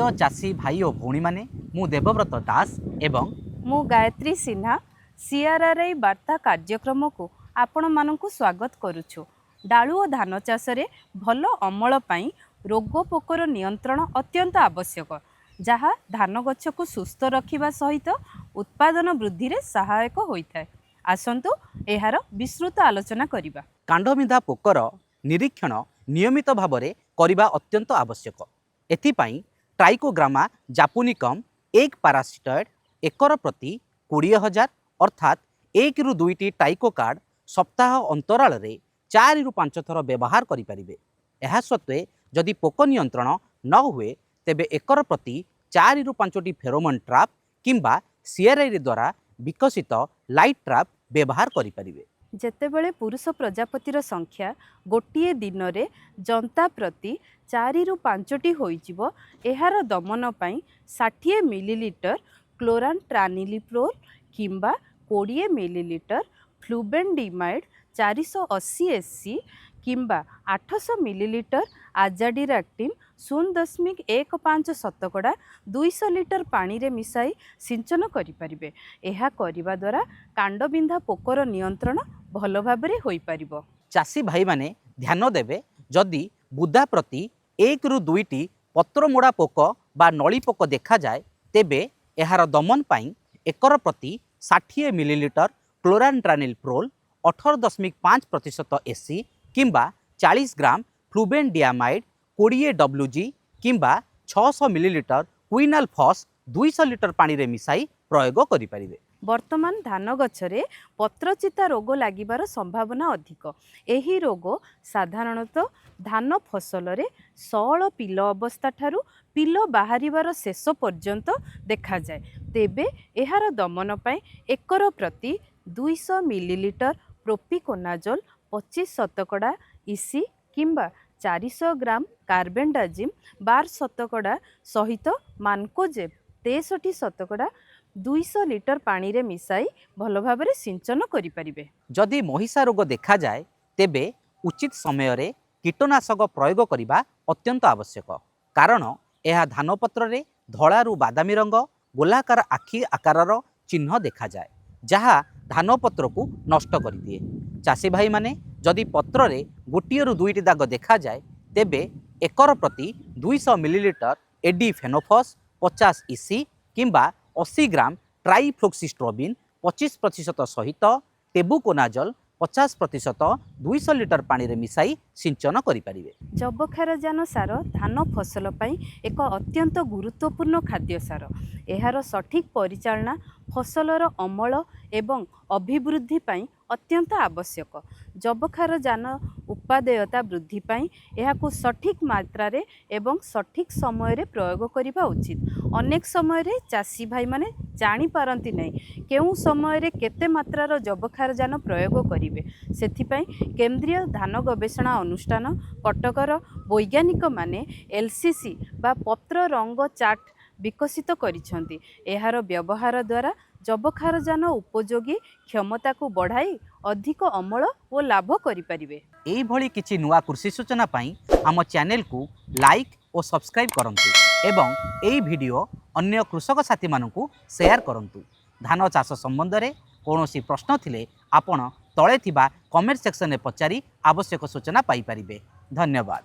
ପ୍ରିୟ ଚାଷୀ ଭାଇ ଓ ଭଉଣୀମାନେ, ମୁଁ ଦେବବ୍ରତ ଦାସ ଏବଂ ମୁଁ ଗାୟତ୍ରୀ ସିହ୍ନା। ସିଆର୍ଆର୍ଆଇ ବାର୍ତ୍ତା କାର୍ଯ୍ୟକ୍ରମକୁ ଆପଣମାନଙ୍କୁ ସ୍ୱାଗତ କରୁଛୁ। ଡାଳୁଅ ଧାନ ଚାଷରେ ଭଲ ଅମଳ ପାଇଁ ରୋଗ ପୋକର ନିୟନ୍ତ୍ରଣ ଅତ୍ୟନ୍ତ ଆବଶ୍ୟକ, ଯାହା ଧାନ ଗଛକୁ ସୁସ୍ଥ ରଖିବା ସହିତ ଉତ୍ପାଦନ ବୃଦ୍ଧିରେ ସହାୟକ ହୋଇଥାଏ। ଆସନ୍ତୁ, ଏହାର ବିସ୍ତୃତ ଆଲୋଚନା କରିବା। କାଣ୍ଡବିନ୍ଧା ପୋକର ନିରୀକ୍ଷଣ ନିୟମିତ ଭାବରେ କରିବା ଅତ୍ୟନ୍ତ ଆବଶ୍ୟକ। ଏଥିପାଇଁ ଟ୍ରାଇକୋଗ୍ରାମା ଜାପୁନିକମ୍ ଏକ ପାରାସିଟଏଡ୍ ଏକର ପ୍ରତି 20,000, ଅର୍ଥାତ୍ 1ରୁ 2ଟି ଟ୍ରାଇକୋ କାର୍ଡ଼ ସପ୍ତାହ ଅନ୍ତରାଳରେ 4ରୁ 5 ଥର ବ୍ୟବହାର କରିପାରିବେ। ଏହା ସତ୍ତ୍ୱେ ଯଦି ପୋକ ନିୟନ୍ତ୍ରଣ ନ ହୁଏ, ତେବେ ଏକର ପ୍ରତି 4ରୁ 5ଟି ଫେରୋମନ୍ ଟ୍ରାପ୍ କିମ୍ବା ସିଆର୍ଆଇ ଦ୍ୱାରା ବିକଶିତ ଲାଇଟ୍ ଟ୍ରାପ୍ ବ୍ୟବହାର କରିପାରିବେ। ଯେତେବେଳେ ପୁରୁଷ ପ୍ରଜାପତିର ସଂଖ୍ୟା ଗୋଟିଏ ଦିନରେ ଯନ୍ତା ପ୍ରତି 4ରୁ 5ଟି ହୋଇଯିବ, ଏହାର ଦମନ ପାଇଁ 60 ମିଲିଲିଟର କ୍ଲୋରାଣ୍ଟ୍ରାନିଲିପ୍ରୋଲ୍ କିମ୍ବା 20 ମିଲିଲିଟର ଫ୍ଲୁବେଣ୍ଡିମାଇଡ୍ 480 ଏସ୍ ସି କିମ୍ବା 800 ମିଲିଲିଟର ଆଜାଡ଼ିରାକ୍ଟିନ୍ 0.15 ଶତକଡ଼ା 200 ଲିଟର ପାଣିରେ ମିଶାଇ ସିଞ୍ଚନ କରିପାରିବେ। ଏହା କରିବା ଦ୍ୱାରା କାଣ୍ଡବିନ୍ଧା ପୋକର ନିୟନ୍ତ୍ରଣ ଭଲ ଭାବରେ ହୋଇପାରିବ। ଚାଷୀ ଭାଇମାନେ ଧ୍ୟାନ ଦେବେ, ଯଦି ବୁଦା ପ୍ରତି 1ରୁ 2ଟି ପତ୍ରମୋଡ଼ା ପୋକ ବା ନଳି ପୋକ ଦେଖାଯାଏ, ତେବେ ଏହାର ଦମନ ପାଇଁ ଏକର ପ୍ରତି 60 ମିଲିଲିଟର କ୍ଲୋରାଣ୍ଟ୍ରାନିଲ୍ ପ୍ରୋଲ୍ 18.5% ଏସି କିମ୍ବା 40 ଗ୍ରାମ ଫ୍ଲୁବେଣ୍ଡିଆମାଇଡ୍ 20 ଡବ୍ଲ୍ୟୁ ଜି କିମ୍ବା 600 ମିଲିଲିଟର କୁଇନାଲ ଫସ୍ 200 ଲିଟର ପାଣିରେ ମିଶାଇ ପ୍ରୟୋଗ କରିପାରିବେ। ବର୍ତ୍ତମାନ ଧାନ ଗଛରେ ପତ୍ରଚିତା ରୋଗ ଲାଗିବାର ସମ୍ଭାବନା ଅଧିକ। ଏହି ରୋଗ ସାଧାରଣତଃ ଧାନ ଫସଲରେ ସଅଳ ପିଲ ଅବସ୍ଥା ଠାରୁ ପିଲ ବାହାରିବାର ଶେଷ ପର୍ଯ୍ୟନ୍ତ ଦେଖାଯାଏ। ତେବେ ଏହାର ଦମନ ପାଇଁ ଏକର ପ୍ରତି 200 ମିଲିଲିଟର ପ୍ରୋପିକୋନାଜୋଲ 25 ଶତକଡ଼ା ଇସି କିମ୍ବା 400 ଗ୍ରାମ କାର୍ବୋଣ୍ଡାଜିମ୍ 12 ଶତକଡ଼ା ସହିତ ମାନକୋଜେବ୍ 63 ଶତକଡ଼ା 200 ଲିଟର ପାଣିରେ ମିଶାଇ ଭଲ ଭାବରେ ସିଞ୍ଚନ କରିପାରିବେ। ଯଦି ମହିଷା ରୋଗ ଦେଖାଯାଏ, ତେବେ ଉଚିତ ସମୟରେ କୀଟନାଶକ ପ୍ରୟୋଗ କରିବା ଅତ୍ୟନ୍ତ ଆବଶ୍ୟକ, କାରଣ ଏହା ଧାନପତ୍ରରେ ଧଳାରୁ ବାଦାମୀ ରଙ୍ଗ ଗୋଲାକାର ଆଖି ଆକାରର ଚିହ୍ନ ଦେଖାଯାଏ, ଯାହା ଧାନପତ୍ରକୁ ନଷ୍ଟ କରିଦିଏ। ଚାଷୀ ଭାଇମାନେ, ଯଦି ପତ୍ରରେ 1ରୁ 2ଟି ଦାଗ ଦେଖାଯାଏ, ତେବେ ଏକର ପ୍ରତି 200 ମିଲିଲିଟର ଏଡିଫେନୋଫସ୍ 50 ଇସି କିମ୍ବା 80 ଗ୍ରାମ ଟ୍ରାଇଫ୍ଲୋକ୍ସିଷ୍ଟ୍ରୋବିନ୍ 25% ସହିତ ଟେବୁକୋନାଜଲ 50% 200 ଲିଟର ପାଣିରେ ମିଶାଇ ସିଞ୍ଚନ କରିପାରିବେ। ଯବକ୍ଷାରଜାନ ସାର ଧାନ ଫସଲ ପାଇଁ ଏକ ଅତ୍ୟନ୍ତ ଗୁରୁତ୍ୱପୂର୍ଣ୍ଣ ଖାଦ୍ୟ ସାର। ଏହାର ସଠିକ୍ ପରିଚାଳନା ଫସଲର ଅମଳ ଏବଂ ଅଭିବୃଦ୍ଧି ପାଇଁ ଅତ୍ୟନ୍ତ ଆବଶ୍ୟକ। ଯବକ୍ଷାରଜାନ ଉପାଦେୟତା ବୃଦ୍ଧି ପାଇଁ ଏହାକୁ ସଠିକ୍ ମାତ୍ରାରେ ଏବଂ ସଠିକ୍ ସମୟରେ ପ୍ରୟୋଗ କରିବା ଉଚିତ। ଅନେକ ସମୟରେ ଚାଷୀ ଭାଇମାନେ ଜାଣିପାରନ୍ତି ନାହିଁ କେଉଁ ସମୟରେ କେତେ ମାତ୍ରାର ଯବକ୍ଷାରଜାନ ପ୍ରୟୋଗ କରିବେ। ସେଥିପାଇଁ କେନ୍ଦ୍ରୀୟ ଧାନ ଗବେଷଣା ଅନୁଷ୍ଠାନ, କଟକର ବୈଜ୍ଞାନିକମାନେ ଏଲ୍ସିସି ବା ପତ୍ର ରଙ୍ଗ ଚାର୍ଟ ବିକଶିତ କରିଛନ୍ତି। ଏହାର ବ୍ୟବହାର ଦ୍ୱାରା ଯବକ୍ଷାରଜାନ ଉପଯୋଗୀ କ୍ଷମତାକୁ ବଢ଼ାଇ ଅଧିକ ଅମଳ ଓ ଲାଭ କରିପାରିବେ। ଏଇଭଳି କିଛି ନୂଆ କୃଷି ସୂଚନା ପାଇଁ ଆମ ଚ୍ୟାନେଲକୁ ଲାଇକ୍ ଓ ସବସ୍କ୍ରାଇବ୍ କରନ୍ତୁ ଏବଂ ଏହି ଭିଡ଼ିଓ ଅନ୍ୟ କୃଷକ ସାଥୀମାନଙ୍କୁ ସେୟାର କରନ୍ତୁ। ଧାନ ଚାଷ ସମ୍ବନ୍ଧରେ କୌଣସି ପ୍ରଶ୍ନ ଥିଲେ ଆପଣ ତଳେ ଥିବା କମେଣ୍ଟ ସେକ୍ସନରେ ପଚାରି ଆବଶ୍ୟକ ସୂଚନା ପାଇପାରିବେ। ଧନ୍ୟବାଦ।